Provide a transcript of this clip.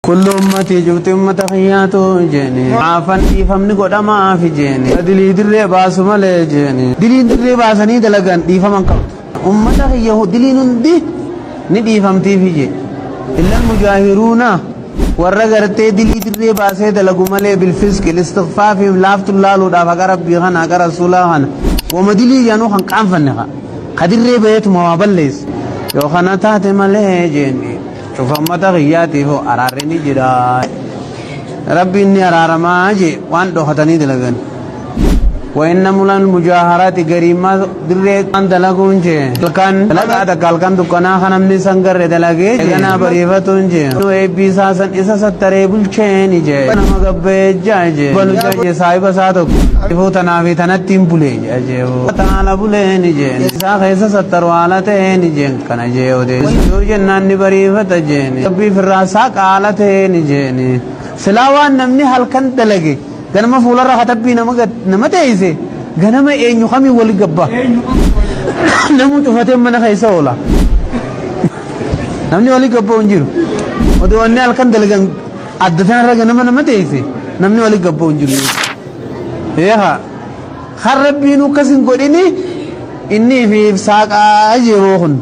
Kullu ummatii cufti ummata kiyyaatu jeeni. Caafan dhiifamni godhamaafi jeeni. Dilii dirree baasu malee jeeni. Diliin dirree baasanii dalagan dhiifama hin qabdu. Ummata kiyya diliin hundi ni dhiifamtiifi jee. Illal mujaahiruuna warra gartee dilii dirree baasee dalagu malee bilfisqi listighfaafi laaftuun laaluudhaaf haqa rabbii kana haqa rasuulaa kana wama dilii januu kan qaanfanne ka dirree baheetuma waa balleessu yoo kana taate malee jeeni. Cufa ummata kiyyaatiif araarri ni jira. Rabbiin ni araaramaa jee waan dhokatanii dalagan. Wa inna mulal mujaaharaati gariimmaa dirree waan dalaguun jee halkan dalagaa takka halkan dukkanaa kan namni san garre dalagee jee ganaa bariifatuun jee nu eebbii isaa san isa sattaree bulcheeni jee nama gabbayee jaa jee balu jee saahiba isaa tokko ifuu tanaa fi tanatti hin bulee jee jee taala buleeni jee isaa keessa sattaru haala ta'eeni jeen Kana jee odeessu yoo jennaan ni bariifata jeeni. Rabbii firraa saaqa haala ta'eeni jeeni. Silaa waan namni halkan dalage ganama fuularra katabbii nama nama teeyse ganama eenyu kamiin wali gabba. Namuu cufatee mana keessa oola. Namni wali gabba'u hin jiru. Odoo wanni halkan dalagan adda tanarra ganama nama teeyse namni wali gabba'u hin jiru. Beekaa. Kan rabbiin akkas hin godhini inni fi saaqaa jeeboo kun.